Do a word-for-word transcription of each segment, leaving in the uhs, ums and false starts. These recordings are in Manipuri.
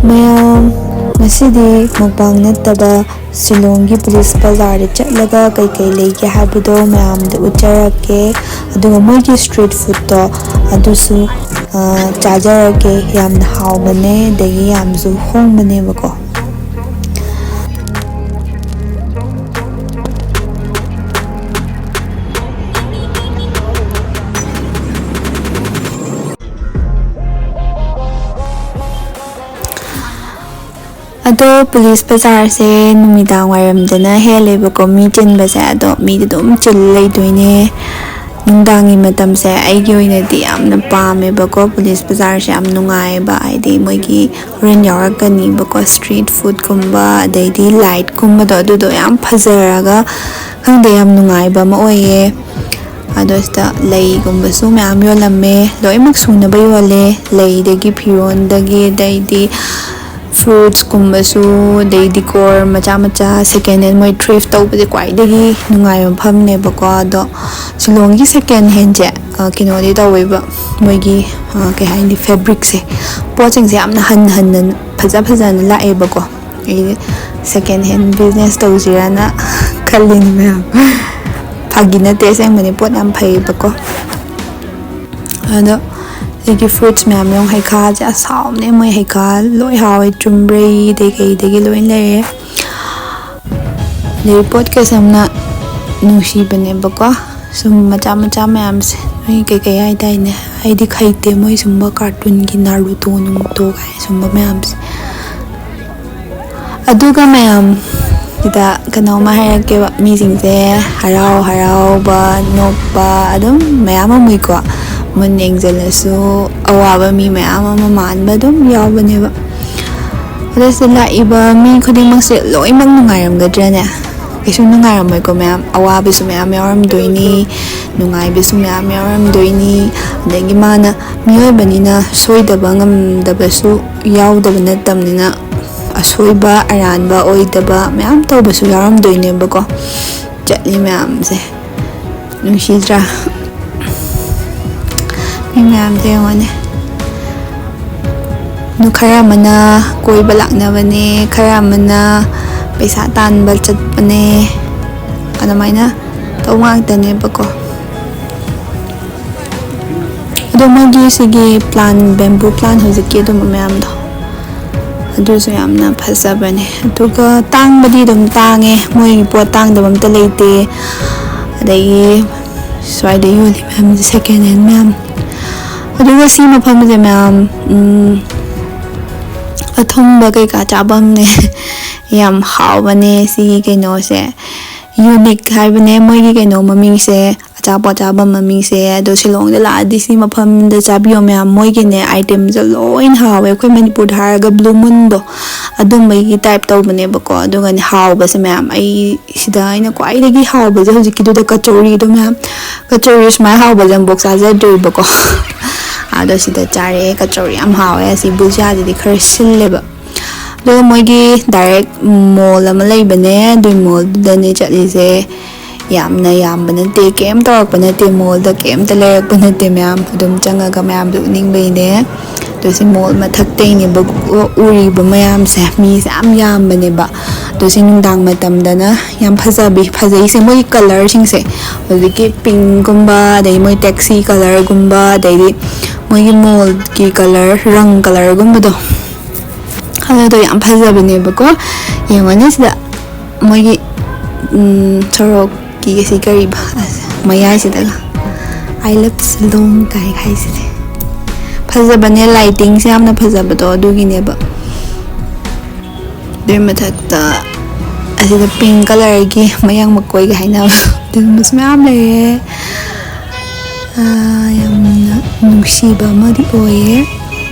ꯃꯌꯥꯝ, ꯉꯁꯤꯗꯤ ꯃꯨꯛꯕꯥꯡ ꯅꯠꯇꯕ ꯁꯤꯂꯣꯡꯒꯤ ꯄꯨꯂꯤꯁ ꯕꯖꯥꯔꯗ ꯆꯠꯂꯒ ꯀꯩꯀꯩ ꯂꯩꯒꯦ ꯍꯥꯏꯕꯗꯣ ꯃꯌꯥꯝꯗ ꯎꯠꯆꯔꯛꯀꯦ꯫ ꯑꯗꯨꯒ ꯃꯣꯏꯒꯤ ꯁ꯭ꯇ꯭ꯔꯤꯠ ꯐꯨꯗꯇꯣ ꯑꯗꯨꯁꯨ, ꯑ, ꯆꯥꯖꯔꯛꯀꯦ꯫ ꯌꯥꯝꯅ ꯍꯥꯎꯕꯅꯦ, ꯑꯗꯒꯤ ꯌꯥꯝꯁꯨ ꯍꯣꯡꯕꯅꯦꯕꯀꯣ꯫ ꯑꯗꯣ ꯄꯨꯂꯤꯁ ꯕꯖꯥꯔꯁꯦ ꯅꯨꯃꯤꯗꯥꯡ ꯋꯥꯏꯔꯝꯗꯅ ꯍꯦꯜꯂꯦꯕꯀꯣ ꯃꯤ ꯆꯤꯟꯕꯁꯦ, ꯑꯗꯣ ꯃꯤꯗꯤ ꯑꯗꯨꯝ ꯆꯤꯜ ꯂꯩꯗꯣꯏꯅꯦ꯫ ꯅꯨꯡꯗꯥꯡꯒꯤ ꯃꯇꯝꯁꯦ ꯑꯩꯒꯤ ꯑꯣꯏꯅꯗꯤ ꯌꯥꯝꯅ ꯄꯥꯝꯃꯦꯕꯀꯣ꯫ ꯄꯨꯂꯤꯁ ꯕꯖꯥꯔꯁꯦ ꯌꯥꯝ ꯅꯨꯡꯉꯥꯏꯌꯦꯕ, ꯍꯥꯏꯗꯤ ꯃꯣꯏꯒꯤ ꯍꯣꯔꯦꯟ ꯌꯥꯎꯔꯛꯀꯅꯤꯕꯀꯣ ꯁ꯭ꯇ꯭ꯔꯤꯠ ꯐꯨꯗꯀꯨꯝꯕ, ꯑꯗꯩꯗꯤ ꯂꯥꯏꯠꯀꯨꯝꯕꯗꯣ, ꯑꯗꯨꯗꯣ ꯌꯥꯝ ꯐꯖꯔꯒ, ꯈꯪꯗꯦ, ꯌꯥꯝ ꯅꯨꯡꯉꯥꯏꯕ ꯑꯃ ꯑꯣꯏꯌꯦ꯫ ꯑꯗꯣ ꯁꯤꯗ ꯂꯩꯒꯨꯝꯕꯁꯨ ꯃꯌꯥꯝ ꯌꯣꯜꯂꯝꯃꯦ, ꯂꯣꯏꯅꯃꯛ ꯁꯨꯅꯕ ꯌꯣꯜꯂꯦ, ꯂꯩꯗꯒꯤ, ꯐꯤꯔꯣꯟꯗꯒꯤ, ꯑꯗꯩꯗꯤ ꯐ꯭ꯔꯨꯠꯁꯀꯨꯝꯕꯁꯨ, ꯑꯗꯩ ꯗꯤꯀꯣꯔ ꯃꯆꯥ ꯃꯆꯥ, ꯁꯦꯀꯦꯟ ꯍꯦꯟ꯫ ꯃꯣꯏ ꯊ꯭ꯔꯤꯐ ꯇꯧꯕꯁꯦ ꯈ꯭ꯋꯥꯏꯗꯒꯤ ꯅꯨꯡꯉꯥꯏꯕ ꯃꯐꯝꯅꯦꯕꯀꯣ꯫ ꯑꯗꯣ ꯁꯤꯂꯣꯡꯒꯤ ꯁꯦꯀꯦꯟ ꯍꯦꯟꯁꯦ, ꯑ, ꯀꯩꯅꯣꯗꯤ ꯇꯧꯋꯦꯕ, ꯃꯣꯏꯒꯤ, ꯑ, ꯀꯩ ꯍꯥꯏꯅꯤ, ꯐꯦꯕ꯭ꯔꯤꯛꯁꯦ, ꯄꯣꯠꯁꯤꯡꯁꯦ ꯌꯥꯝꯅ ꯍꯟ ꯍꯟꯅ, ꯐꯖ ꯐꯖꯅ ꯂꯥꯛꯑꯦꯕꯀꯣ꯫ ꯑꯩ ꯁꯦꯀꯦꯟ ꯍꯦꯟ ꯕꯤꯖꯤꯅꯦꯁ ꯇꯧꯁꯤꯔꯅ ꯈꯜꯂꯤꯅꯤ ꯃꯌꯥꯝ꯫ ꯐꯥꯒꯤ ꯅꯠꯇꯦ, ꯑꯁꯦꯡꯕꯅꯤ, ꯄꯣꯠ ꯌꯥꯝ ꯐꯩꯌꯦꯕꯀꯣ꯫ ꯑꯗꯣ ꯁꯤꯒꯤ ꯐ꯭ꯔꯨꯠꯁ ꯃꯌꯥꯝ ꯌꯦꯡꯉꯣ, ꯍꯩꯈꯥꯁꯦ ꯑꯁ ꯍꯥꯎꯕꯅꯦ, ꯃꯣꯏ ꯍꯩꯈꯥ ꯂꯣꯏ ꯍꯥꯎꯋꯦ, ꯆꯨꯝꯕ꯭ꯔꯩꯗꯩ ꯀꯩꯗꯒꯤ ꯂꯣꯏ ꯂꯩꯔꯦ꯫ ꯑꯗꯩ ꯄꯣꯠꯀꯁꯦ ꯌꯥꯝꯅ ꯅꯨꯡꯁꯤꯕꯅꯦꯕꯀꯣ, ꯁꯨꯝ ꯃꯆꯥ ꯃꯆꯥ ꯃꯌꯥꯝꯁꯦ꯫ ꯅꯣꯏ ꯀꯩꯀꯩ ꯍꯥꯏꯗꯥꯏꯅꯦ? ꯑꯩꯗꯤ ꯍꯩꯇꯦ ꯃꯣꯏ ꯁꯨꯝꯕ ꯀꯥꯔꯇꯨꯟꯒꯤ ꯅꯥꯔꯨꯇꯣ ꯅꯨꯡꯇꯣ ꯀꯥꯏ ꯁꯨꯝꯕ ꯃꯌꯥꯝꯁꯦ꯫ ꯑꯗꯨꯒ ꯃꯌꯥꯝ, ꯁꯤꯗ ꯀꯩꯅꯣꯝꯃ ꯍꯥꯏꯔꯛꯀꯦꯕ, ꯃꯤꯁꯤꯡꯁꯦ ꯍꯔꯥꯎ ꯍꯔꯥꯎꯕ, ꯅꯣꯛꯄ ꯑꯗꯨꯝ ꯃꯌꯥꯝ ꯑꯃ ꯎꯏꯀꯣ꯫ ꯃꯨꯟꯅ ꯌꯦꯡꯁꯤꯜꯂꯁꯨ ꯑꯋꯥꯕ ꯃꯤ ꯃꯌꯥꯝ ꯑꯃ ꯃꯥꯟꯕ ꯑꯗꯨꯝ ꯌꯥꯎꯕꯅꯦꯕ꯫ ꯑꯗꯨꯗ ꯁꯤꯗ ꯂꯥꯛꯏꯕ ꯃꯤ ꯈꯨꯗꯤꯡꯃꯛꯁꯦ ꯂꯣꯏꯅꯃꯛ ꯅꯨꯡꯉꯥꯏꯔꯝꯒꯗ꯭ꯔꯅꯦ? ꯀꯩꯁꯨ ꯅꯨꯡꯉꯥꯏꯔꯝꯃꯣꯏꯀꯣ ꯃꯌꯥꯝ꯫ ꯑꯋꯥꯕꯁꯨ ꯃꯌꯥꯝ ꯌꯥꯎꯔꯝꯗꯣꯏꯅꯤ, ꯅꯨꯡꯉꯥꯏꯕꯁꯨ ꯃꯌꯥꯝ ꯌꯥꯎꯔꯝꯗꯣꯏꯅꯤ꯫ ꯑꯗꯒꯤ ꯃꯥꯅ ꯃꯤꯑꯣꯏꯕꯅꯤꯅ ꯁꯣꯏꯗꯕ ꯉꯝꯗꯕꯁꯨ ꯌꯥꯎꯗꯕ ꯅꯠꯇꯕꯅꯤꯅ, ꯑꯁꯣꯏꯕ ꯑꯔꯥꯟꯕ ꯑꯣꯏꯗꯕ ꯃꯌꯥꯝ ꯇꯧꯕꯁꯨ ꯌꯥꯎꯔꯝꯗꯣꯏꯅꯦꯕꯀꯣ꯫ ꯆꯠꯂꯤ ꯃꯌꯥꯝꯁꯦ ꯅꯨꯡꯁꯤꯗ꯭ꯔꯥ? ꯃꯤ ꯃꯌꯥꯝꯁꯦ ꯌꯦꯡꯉꯣꯅꯦ, ꯈꯔ ꯑꯃꯅ ꯀꯣꯏꯕ ꯂꯥꯛꯅꯕꯅꯦ, ꯈꯔ ꯑꯃꯅ ꯄꯩꯁꯥ ꯇꯥꯟꯕ ꯆꯠꯄꯅꯦ, ꯑꯗꯨꯃꯥꯏꯅ ꯇꯧꯕ ꯉꯥꯛꯇꯅꯦꯕꯀꯣ꯫ ꯑꯗꯣ ꯃꯣꯏꯒꯤ ꯁꯤꯒꯤ ꯄ꯭ꯂꯥꯟ, ꯕꯦꯝꯕꯨ ꯄ꯭ꯂꯥꯟ ꯍꯧꯖꯤꯛꯀꯤ ꯑꯗꯨꯝꯕ ꯃꯌꯥꯝꯗꯣ, ꯑꯗꯨꯁꯨ ꯌꯥꯝꯅ ꯐꯖꯕꯅꯦ꯫ ꯑꯗꯨꯒ ꯇꯥꯡꯕꯗꯤ ꯑꯗꯨꯝ ꯇꯥꯡꯉꯦ, ꯃꯣꯏꯒꯤ ꯄꯣꯠ ꯇꯥꯡꯗꯕ ꯑꯝꯇ ꯂꯩꯇꯦ꯫ ꯑꯗꯒꯤ ꯁ꯭ꯋꯥꯏꯗ ꯌꯣꯜꯂꯤ ꯃꯌꯥꯝꯁꯦ ꯁꯦꯀꯦꯟ ꯍꯦꯟ ꯃꯌꯥꯝ꯫ ꯑꯗꯨꯒ ꯁꯤ ꯃꯐꯝꯁꯦ ꯃꯌꯥꯝ, ꯎꯝ, ꯑꯊꯨꯝꯕ ꯀꯩꯀꯥ ꯆꯥꯐꯝꯅꯦ꯫ ꯌꯥꯝ ꯍꯥꯎꯕꯅꯦ ꯁꯤꯒꯤ ꯀꯩꯅꯣꯁꯦ, ꯌꯨꯅꯤꯛ ꯍꯥꯏꯕꯅꯦ ꯃꯣꯏꯒꯤ ꯀꯩꯅꯣ ꯃꯃꯤꯡꯁꯦ, ꯑꯆꯥꯄꯣꯠ ꯆꯥꯐꯝ ꯃꯃꯤꯡꯁꯦ꯫ ꯑꯗꯣ ꯁꯤꯂꯣꯡꯗ ꯂꯥꯛꯑꯗꯤ ꯁꯤ ꯃꯐꯝꯗ ꯆꯥꯕꯤꯌꯣ ꯃꯌꯥꯝ, ꯃꯣꯏꯒꯤꯅꯦ ꯑꯥꯏꯇꯦꯝꯁꯦ ꯂꯣꯏꯅ ꯍꯥꯎꯋꯦ꯫ ꯑꯩꯈꯣꯏ ꯃꯅꯤꯄꯨꯔꯗ ꯍꯥꯏꯔꯒ ꯕ꯭ꯂꯨ ꯃꯨꯟꯗꯣ, ꯑꯗꯨꯝꯕꯒꯤ ꯇꯥꯏꯞ ꯇꯧꯕꯅꯦꯕꯀꯣ꯫ ꯑꯗꯨꯒꯅꯦ ꯍꯥꯎꯕꯁꯦ ꯃꯌꯥꯝ, ꯑꯩ ꯁꯤꯗ ꯑꯩꯅ ꯈ꯭ꯋꯥꯏꯗꯒꯤ ꯍꯥꯎꯕꯁꯦ ꯍꯧꯖꯤꯛꯀꯤꯗꯨꯗ ꯀꯆꯧꯔꯤꯗꯣ ꯃꯌꯥꯝ, ꯀꯆꯧꯔꯤ ꯁꯨꯃꯥꯏꯅ ꯍꯥꯎꯕꯁꯦ ꯑꯃꯨꯛꯐꯥꯎ ꯆꯥꯖꯗ꯭ꯔꯤꯕꯀꯣ꯫ ꯑꯗꯣ ꯁꯤꯗ ꯆꯥꯔꯛꯑꯦ, ꯀꯆꯧꯔꯤ ꯌꯥꯝ ꯍꯥꯎꯋꯦ꯫ ꯑꯁꯤ ꯕꯨꯖꯤꯌꯥꯗꯨꯗꯤ ꯈꯔ ꯁꯤꯜꯂꯦꯕ꯫ ꯑꯗꯨꯒ ꯃꯣꯏꯒꯤ ꯗꯥꯏꯔꯦꯛ ꯃꯣꯜ ꯑꯃ ꯂꯩꯕꯅꯦ, ꯑꯗꯨꯏ ꯃꯣꯜꯗꯨꯗꯅꯦ ꯆꯠꯂꯤꯁꯦ꯫ ꯌꯥꯝꯅ ꯌꯥꯝꯕ ꯅꯠꯇꯦ, ꯀꯩꯝ ꯇꯧꯔꯛꯄ ꯅꯠꯇꯦ, ꯃꯣꯜꯗ ꯀꯩꯝꯇ ꯂꯩꯔꯛꯄ ꯅꯠꯇꯦ ꯃꯌꯥꯝ꯫ ꯑꯗꯨꯝ ꯆꯪꯉꯒ ꯃꯌꯥꯝꯗꯨ ꯎꯠꯅꯤꯡꯕꯩꯅꯦ꯫ ꯑꯗꯣ ꯁꯤ ꯃꯣꯜ ꯃꯊꯛꯇꯩꯅꯦꯕ ꯎ-, ꯎꯔꯤꯕ ꯃꯌꯥꯝꯁꯦ, ꯃꯤꯁꯦ ꯌꯥꯝ ꯌꯥꯝꯕꯅꯦꯕ꯫ ꯑꯗꯣ ꯁꯤ ꯅꯨꯡꯗꯥꯡ ꯃꯇꯝꯗꯅ ꯌꯥꯝ ꯐꯖꯕꯤ, ꯐꯖꯩꯁꯦ ꯃꯣꯏꯒꯤ ꯀꯂꯔꯁꯤꯡꯁꯦ, ꯍꯧꯖꯤꯛꯀꯤ ꯄꯤꯡꯒꯨꯝꯕ, ꯑꯗꯩ ꯃꯣꯏ ꯇꯦꯛꯁꯤ ꯀꯂꯔꯒꯨꯝꯕ, ꯑꯗꯩꯗꯤ ꯃꯣꯏꯒꯤ ꯃꯣꯜꯒꯤ ꯀꯂꯔ, ꯔꯪ ꯀꯂꯔꯒꯨꯝꯕꯗꯣ, ꯑꯗꯨꯗꯣ ꯌꯥꯝ ꯐꯖꯕꯅꯦꯕꯀꯣ꯫ ꯌꯦꯡꯉꯣꯅꯦ ꯁꯤꯗ ꯃꯣꯏꯒꯤ, ꯎꯝ, ꯁꯣꯔꯣꯛꯀꯤ ꯁꯤ ꯀꯔꯤꯕ, ꯑꯁ, ꯃꯌꯥꯏꯁꯤꯗꯒ "I love Shillong" ꯀꯥꯏ ꯍꯥꯏꯁꯤꯗꯤ꯫ ꯐꯖꯕꯅꯦ, ꯂꯥꯏꯇꯤꯡꯁꯦ ꯌꯥꯝꯅ ꯐꯖꯕꯗꯣ ꯑꯗꯨꯒꯤꯅꯦꯕ꯫ ꯑꯗꯨꯏ ꯃꯊꯛꯇ ꯑꯁꯤꯗ ꯄꯤꯡ ꯀꯂꯔꯒꯤ ꯃꯌꯥꯡ ꯃꯀꯣꯏꯒ ꯍꯥꯏꯅꯕ ꯑꯗꯨꯒꯨꯝꯕꯁꯨ ꯃꯌꯥꯝ ꯂꯩꯔꯦ꯫ ꯑꯥ, ꯌꯥꯝꯅ ꯅꯨꯡꯁꯤꯕ ꯑꯃꯗꯤ ꯑꯣꯏꯌꯦ꯫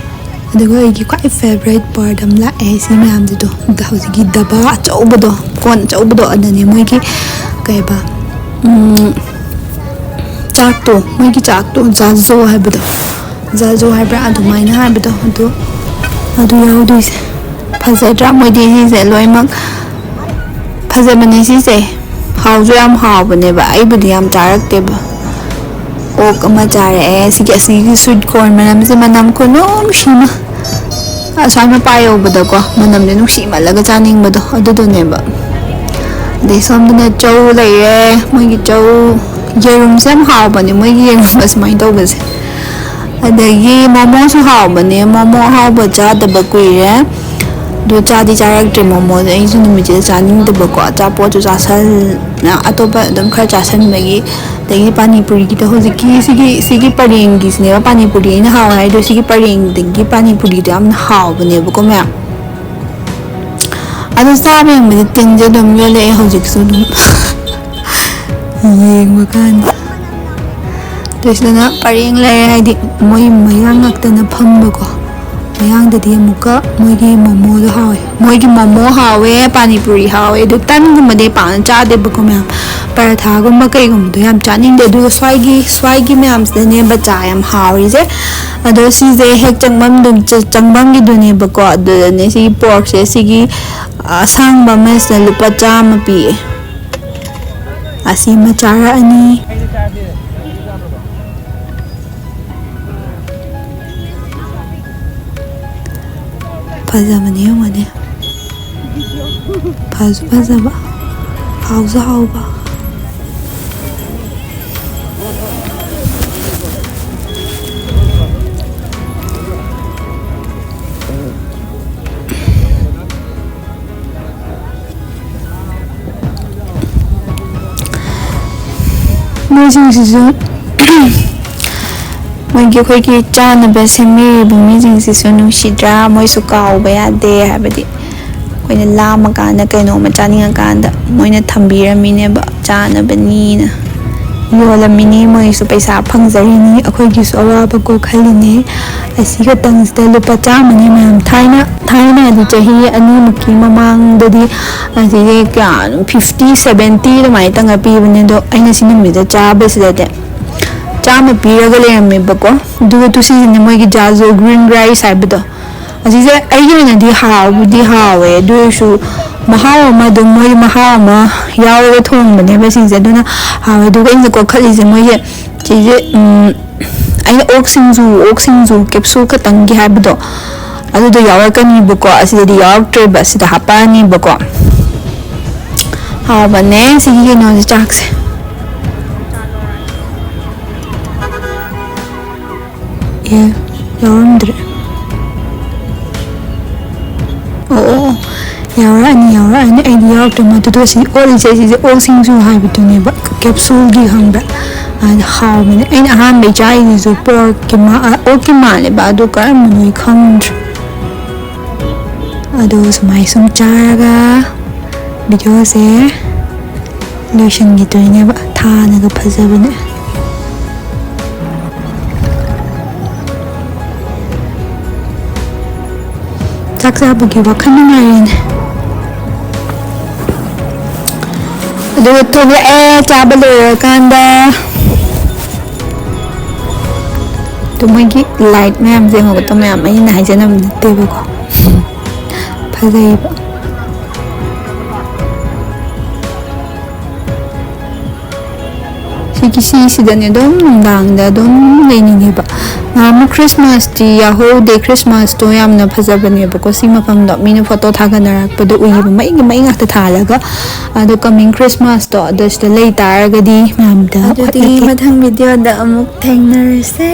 ꯑꯗꯨꯒ ꯑꯩꯒꯤ ꯈ꯭ꯋꯥꯏ ꯐꯦꯚꯔꯥꯏꯠ ꯄꯥꯔꯠ ꯑꯃ ꯂꯥꯛꯑꯦ ꯁꯤ ꯃꯌꯥꯝꯁꯤꯗꯣ꯫ ꯑꯗ ꯍꯧꯖꯤꯛꯀꯤ ꯗꯕꯥ ꯑꯆꯧꯕꯗꯣ, ꯀꯣꯟ ꯑꯆꯧꯕꯗꯣ, ꯑꯗꯅꯦ ꯃꯣꯏꯒꯤ ꯀꯩꯕ, ꯎꯝ, ꯆꯥꯛꯇꯣ, ꯃꯣꯏꯒꯤ ꯆꯥꯛꯇꯣ, ꯖꯥꯖꯣ ꯍꯥꯏꯕꯗꯣ, ꯖꯥꯖꯣ ꯍꯥꯏꯕ꯭ꯔꯥ, ꯑꯗꯨꯃꯥꯏꯅ ꯍꯥꯏꯕꯗꯣ, ꯑꯗꯨ, ꯑꯗꯨ ꯌꯥꯎꯗꯣꯏꯁꯦ꯫ ꯐꯖꯗ꯭ꯔꯥ? ꯃꯣꯏꯗꯤ ꯁꯤꯁꯦ ꯂꯣꯏꯅꯃꯛ ꯐꯖꯕꯅꯦ ꯁꯤꯁꯦ꯫ ꯍꯥꯎꯁꯨ ꯌꯥꯝ ꯍꯥꯎꯕꯅꯦꯕ꯫ ꯑꯩꯕꯨꯗꯤ ꯌꯥꯝ ꯆꯥꯔꯛꯇꯦꯕ꯫ ꯑꯣꯛ ꯑꯃ ꯆꯥꯔꯛꯑꯦ꯫ ꯁꯤꯒꯤ, ꯑꯁꯤꯒꯤ ꯁ꯭ꯋꯤꯠ ꯀꯣꯔꯟ ꯃꯅꯝꯁꯦ, ꯃꯅꯝ ꯈꯨꯅꯨꯡꯁꯤꯃ꯫ ꯑꯁ꯭ꯋꯥꯏ ꯃꯄꯥ ꯌꯧꯕꯗꯀꯣ, ꯃꯅꯝꯁꯦ ꯅꯨꯡꯁꯤꯃꯜꯂꯒ ꯆꯥꯅꯤꯡꯕꯗꯣ ꯑꯗꯨꯗꯨꯅꯦꯕ꯫ ꯑꯗꯩ ꯁꯣꯝꯗꯅ ꯆꯧ ꯂꯩꯔꯦ꯫ ꯃꯣꯏꯒꯤ ꯆꯧ, ꯌꯦꯔꯨꯝꯁꯦ ꯌꯥꯝ ꯍꯥꯎꯕꯅꯦ꯫ ꯃꯣꯏꯒꯤ ꯌꯦꯔꯨꯝ ꯑꯁꯨꯃꯥꯏꯅ ꯇꯧꯕꯁꯦ꯫ ꯑꯗꯒꯤ ꯃꯣꯃꯣꯁꯨ ꯍꯥꯎꯕꯅꯦ꯫ ꯃꯣꯃꯣ ꯑꯍꯥꯎꯕ ꯆꯥꯗꯕ ꯀꯨꯏꯔꯦ꯫ ꯑꯗꯨ ꯆꯥꯗꯤ ꯆꯥꯔꯛꯇ꯭ꯔꯦ ꯃꯣꯃꯣꯁꯦ꯫ ꯑꯩꯁꯨ ꯅꯨꯃꯤꯠꯁꯤꯗ ꯆꯥꯅꯤꯡꯗꯕꯀꯣ, ꯑꯆꯥꯄꯣꯠꯁꯨ ꯆꯥꯁꯜ-, ꯑꯇꯣꯞꯄ ꯑꯗꯨꯝ ꯈꯔ ꯆꯥꯁꯟꯕꯒꯤ꯫ ꯑꯗꯒꯤ ꯄꯥꯅꯤꯄꯨꯔꯤꯒꯤꯗꯣ, ꯍꯧꯖꯤꯛꯀꯤ ꯁꯤꯒꯤ, ꯁꯤꯒꯤ ꯄꯔꯦꯡꯒꯤꯁꯤꯅꯦꯕ ꯄꯥꯅꯤꯄꯨꯔꯤ ꯑꯩꯅ ꯍꯥꯎꯋꯦ ꯍꯥꯏꯗꯣ꯫ ꯁꯤꯒꯤ ꯄꯔꯦꯡꯗꯒꯤ ꯄꯥꯅꯤꯄꯨꯔꯤꯗꯣ ꯌꯥꯝꯅ ꯍꯥꯎꯕꯅꯦꯕꯀꯣ ꯃꯌꯥꯝ꯫ ꯑꯗꯣ ꯆꯥꯕ ꯌꯦꯡꯕꯗꯤ ꯇꯤꯟꯁꯦ ꯑꯗꯨꯝ ꯌꯣꯠꯂꯛꯑꯦ ꯍꯧꯖꯤꯛꯁꯨ ꯑꯗꯨꯝ꯫ ꯌꯦꯡꯕ ꯀꯥꯟꯗ꯫ ꯑꯗꯨ ꯁꯤꯗꯅ ꯄꯔꯦꯡ ꯂꯩꯔꯦ, ꯍꯥꯏꯗꯤ ꯃꯣꯏ ꯃꯌꯥꯡ ꯉꯛꯇꯅ ꯐꯝꯕꯀꯣ꯫ ꯃꯌꯥꯡꯗꯗꯤ ꯑꯃꯨꯛꯀ ꯃꯣꯏꯒꯤ ꯃꯣꯃꯣꯗꯣ ꯍꯥꯎꯋꯦ꯫ ꯃꯣꯏꯒꯤ ꯃꯣꯃꯣ ꯍꯥꯎꯋꯦ, ꯄꯥꯅꯤꯄꯨꯔꯤ ꯍꯥꯎꯋꯦ, ꯑꯗꯨ ꯇꯟꯒꯨꯝꯕꯗꯤ ꯄꯥꯛꯅ ꯆꯥꯗꯦꯕꯀꯣ ꯃꯌꯥꯝ꯫ ꯄꯔꯥꯊꯥꯒꯨꯝꯕ ꯀꯩꯒꯨꯝꯕꯗꯣ ꯌꯥꯝ ꯆꯥꯅꯤꯡꯗꯦ꯫ ꯑꯗꯨꯒ ꯁ꯭ꯋꯥꯏꯒꯤ, ꯁ꯭ꯋꯥꯏꯒꯤ ꯃꯌꯥꯝꯁꯤꯗꯅꯦꯕ ꯆꯥ ꯌꯥꯝ ꯍꯥꯎꯔꯤꯁꯦ꯫ ꯑꯗꯣ ꯁꯤꯁꯦ ꯍꯦꯛ ꯆꯪꯐꯝꯗꯨ-, ꯆ-, ꯆꯪꯐꯝꯒꯤꯗꯨꯅꯦꯕꯀꯣ꯫ ꯑꯗꯨꯗꯅꯦ ꯁꯤꯒꯤ ꯄꯣꯔꯛꯁꯦ, ꯁꯤꯒꯤ ꯑꯁꯥꯡꯕ ꯑꯃꯁꯤꯅ ꯂꯨꯄꯥ ꯆꯥꯝꯃ ꯄꯤꯌꯦ꯫ ꯑꯁꯤ ꯑꯃ ꯆꯥꯔꯛꯑꯅꯤ꯫ ꯐꯖꯕꯅꯦ, ꯌꯦꯡꯉꯨꯅꯦ꯫ ꯐꯁꯨ ꯐꯖꯕ, ꯍꯥꯎꯁꯨ ꯍꯥꯎꯕ꯫ ꯃꯣꯏꯁꯤꯡꯁꯤꯁꯨ ꯃꯣꯏꯒꯤ ꯑꯩꯈꯣꯏꯒꯤ ꯆꯥꯅꯕ ꯁꯦꯝꯕꯤꯔꯤꯕ ꯃꯤꯁꯤꯡꯁꯤꯁꯨ ꯅꯨꯡꯁꯤꯗ꯭ꯔꯥ? ꯃꯣꯏꯁꯨ ꯀꯥꯎꯕ ꯌꯥꯗꯦ, ꯍꯥꯏꯕꯗꯤ ꯑꯩꯈꯣꯏꯅ ꯂꯥꯝꯃꯀꯥꯟꯗ, ꯀꯩꯅꯣꯝꯃ ꯆꯥꯅꯤꯡꯉꯀꯥꯟꯗ ꯃꯣꯏꯅ ꯊꯝꯕꯤꯔꯝꯃꯤꯅꯦꯕ, ꯆꯥꯅꯕꯅꯤꯅ ꯌꯣꯜꯂꯝꯃꯤꯅꯤ꯫ ꯃꯣꯏꯁꯨ ꯄꯩꯁꯥ ꯐꯪꯖꯔꯤꯅꯤ, ꯑꯩꯈꯣꯏꯒꯤꯁꯨ ꯑꯋꯥꯕ ꯀꯣꯛꯍꯜꯂꯤꯅꯤ꯫ ꯑꯁꯤ ꯈꯛꯇꯪꯁꯤꯗ ꯂꯨꯄꯥ ꯆꯥꯝꯃꯅꯤ ꯃꯌꯥꯝ꯫ ꯊꯥꯏꯅ, ꯊꯥꯏꯅꯗꯤ ꯆꯍꯤ ꯑꯅꯤꯃꯨꯛꯀꯤ ꯃꯃꯥꯡꯗꯗꯤ ꯑꯁꯤꯁꯦ ꯀꯌꯥꯅꯣ, ꯐꯤꯐꯇꯤ, ꯁꯚꯦꯟꯇꯤ ꯑꯗꯨꯃꯥꯏꯅ ꯇꯪꯉ ꯄꯤꯕꯅꯦ꯫ ꯑꯗꯣ ꯑꯩꯅ ꯁꯤ ꯅꯨꯃꯤꯠꯇ ꯆꯥꯕꯁꯤꯗꯗꯤ ꯆꯥꯝꯃ ꯄꯤꯔꯒ ꯂꯩꯔꯝꯃꯦꯕꯀꯣ꯫ ꯑꯗꯨꯒ ꯇꯨ ꯁꯤꯁꯤꯅ ꯃꯣꯏꯒꯤ ꯖꯥꯖꯣ ꯒ꯭ꯔꯤꯟ ꯔꯥꯏꯁ ꯍꯥꯏꯕꯗꯣ꯫ ꯑꯁꯤꯁꯦ ꯑꯩꯒꯤ ꯑꯣꯏꯅꯗꯤ ꯍꯥꯎꯕꯨꯗꯤ ꯍꯥꯎꯋꯦ, ꯑꯗꯨ ꯑꯣꯏꯔꯁꯨ ꯃꯍꯥꯎ ꯑꯃ ꯑꯗꯨꯝ, ꯃꯣꯏ ꯃꯍꯥꯎ ꯑꯃ ꯌꯥꯎꯔꯒ ꯊꯣꯡꯕꯅꯦꯕ ꯁꯤꯁꯦ꯫ ꯑꯗꯨꯅ ꯍꯥꯎꯋꯦ꯫ ꯑꯗꯨꯒ ꯑꯩꯅ ꯀꯣꯛꯈꯠꯂꯤꯁꯦ ꯃꯣꯏꯒꯤ ꯁꯤꯁꯦ, ꯎꯝ, ꯑꯩꯅ ꯑꯣꯛ ꯁꯤꯡꯖꯨ, ꯑꯣꯛ ꯁꯤꯡꯖꯨ ꯀꯦꯞꯁꯨꯜ ꯈꯛꯇꯪꯒꯤ ꯍꯥꯏꯕꯗꯣ, ꯑꯗꯨꯗꯣ ꯌꯥꯎꯔꯛꯀꯅꯤꯕꯀꯣ꯫ ꯑꯁꯤꯗꯗꯤ ꯌꯥꯎꯔꯛꯇ꯭ꯔꯦꯕ, ꯁꯤꯗ ꯍꯥꯞꯄꯛꯑꯅꯤꯕꯀꯣ꯫ ꯍꯥꯎꯕꯅꯦ ꯁꯤꯒꯤ ꯀꯩꯅꯣꯁꯦ, ꯆꯥꯛꯁꯦ꯫ ꯑꯦ, ꯌꯥꯎꯔꯝꯗ꯭ꯔꯦ꯫ ꯑꯣ, ꯑꯣ, ꯑꯣ꯫ ꯌꯥꯎꯔꯛꯑꯅꯤ, ꯌꯥꯎꯔꯛꯑꯅꯤ꯫ ꯑꯩꯗꯤ ꯌꯥꯎꯔꯛꯇ꯭ꯔꯦ꯫ ꯃꯗꯨꯗꯣ ꯁꯤ ꯑꯣꯜꯂꯤꯁꯦ, ꯁꯤꯁꯦ ꯑꯣꯛ ꯁꯤꯡꯖꯨ ꯍꯥꯏꯕꯗꯨꯅꯦꯕ, ꯀꯦꯞꯁꯨꯜꯒꯤ, ꯈꯪꯕ꯭ꯔꯥ? ꯑꯗ ꯍꯥꯎꯕꯅꯦ꯫ ꯑꯩꯅ ꯑꯍꯥꯟꯕ ꯆꯥꯔꯤꯁꯤꯁꯨ ꯄꯣꯔꯛꯀꯤ ꯃꯥ-, ꯑ, ꯑꯣꯛꯀꯤ ꯃꯥꯜꯂꯦꯕ, ꯑꯗꯨ ꯀꯔꯝꯕꯅꯣ ꯑꯩ ꯈꯪꯗ꯭ꯔꯦ꯫ ꯑꯗꯣ ꯁꯨꯃꯥꯏ ꯁꯨꯝ ꯆꯥꯔꯒ ꯚꯤꯗꯤꯑꯣꯁꯦ ꯂꯣꯏꯁꯤꯟꯈꯤꯗꯣꯏꯅꯦꯕ꯫ ꯊꯥꯅꯒ ꯐꯖꯕꯅꯦ꯫ ꯆꯥꯛ ꯆꯥꯕꯒꯤ ꯋꯥꯈꯜ ꯅꯨꯡꯉꯥꯏꯔꯦꯅꯦ꯫ ꯑꯗꯨꯒ ꯊꯣꯛꯂꯛꯑꯦ ꯆꯥꯕ ꯂꯣꯏꯔꯀꯥꯟꯗ꯫ ꯑꯗꯨ ꯃꯣꯏꯒꯤ ꯂꯥꯏꯠ ꯃꯌꯥꯝꯁꯦ ꯌꯦꯡꯉꯣꯕ, ꯃꯌꯥꯝ ꯑꯩꯅ ꯍꯥꯏꯖꯅꯕ ꯅꯠꯇꯦꯕꯀꯣ꯫ ꯐꯖꯩꯕ꯫ ꯁꯤꯒꯤ, ꯁꯤꯁꯤꯗꯅꯦ ꯑꯗꯨꯝ ꯅꯨꯡꯗꯥꯡꯗ ꯑꯗꯨꯝ ꯂꯩꯅꯤꯡꯉꯦꯕ꯫ ꯅꯍꯥꯟꯃꯨꯛ ꯈ꯭ꯔꯤꯁꯃꯥꯁꯇꯤ ꯌꯥꯎꯍꯧꯗꯦ꯫ ꯈ꯭ꯔꯤꯁꯃꯥꯁꯇꯣ ꯌꯥꯝꯅ ꯐꯖꯕꯅꯦꯕꯀꯣ꯫ ꯁꯤ ꯃꯐꯝꯗꯣ ꯃꯤꯅ ꯐꯣꯇꯣ ꯊꯥꯒꯠꯅꯔꯛꯄꯗꯣ ꯎꯏꯌꯦꯕ, ꯃꯩꯒꯤ ꯃꯩ ꯉꯥꯛꯇ ꯊꯥꯜꯂꯒ꯫ ꯑꯗꯣ ꯀꯃꯤꯡ ꯈ꯭ꯔꯤꯁꯃꯥꯁꯇꯣ ꯑꯗꯨ ꯁꯤꯗ ꯂꯩ ꯇꯥꯔꯒꯗꯤ ꯃꯌꯥꯝꯗ ꯑꯗꯨꯗꯤ ꯎꯠꯂꯛꯀꯦ꯫ ꯃꯊꯪ ꯚꯤꯗꯤꯑꯣꯗ ꯑꯃꯨꯛ ꯊꯦꯡꯅꯔꯁꯦ꯫